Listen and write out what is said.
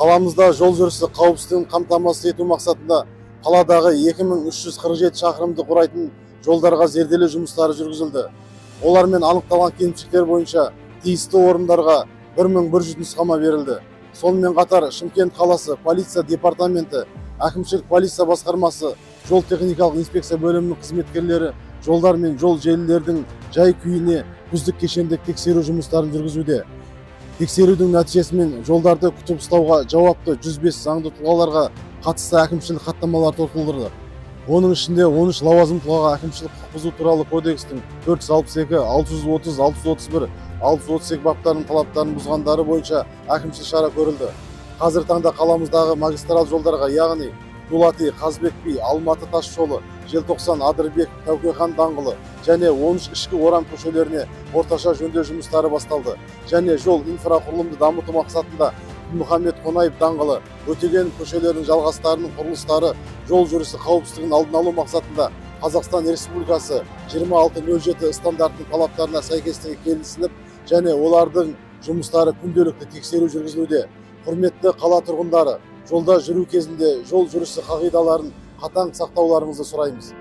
Қаламызда жол жүрісі қауіпсіздігін қамтамасыз ету мақсатында қаладағы 2347 шақырымды құрайтын жолдарға зерделеу жұмыстары жүргізілді. Олармен анықталған кемшіліктер бойынша тиісті орындарға 1100 нұсқама берілді. Сонымен қатар Шымкент қаласы полиция департаменті, әкімшілік полиция басқармасы, жол техникалық инспекция бөлімінің қызметкерлері жолдар мен жол желілердің жай күйіне күздік кешенді тексеру жұмыстарын жүргізуде. Тексерудің нәтижесімен жолдарды күтіп ұстауға жауапты 105 заңды тұлғаларға қатысты әкімшілік хаттамалар толтырылды. Оның ішінде 13 лауазымды тұлғаға әкімшілік құқық бұзу туралы кодекстің 462, 630, 631, 632 баптарының талаптарын бұзғандары бойынша әкімшілік шара көрілді. Қазіргі таңда қаламыздағы магистрал жолдарға, яғни Дулати, Қазыбек би, Алматы тас жолы, Желтоқсан, Адырбек, Тәуке хан даңғылы және 13 ішкі орам көшелеріне орташа жөндеу жұмыстары басталды. Және жол инфрақұрылымды дамыту мақсатында Мұхаммед Қонаев даңғылы, Өтеген көшелерінің жалғастарының құрылыстары жол жүрісі қауіпсіздігін алдын алу мақсатында Қазақстан Республикасы 2607 стандартының талаптарына сәйкестігі келісіліп, және олардың жұмыстары күнделікті тексеру жүргізілуде. Құрметті қала тұрғындары, жолда жүру кезінде жол жүрісі қағидаларын қатаң сақтауларыңызды сұраймыз.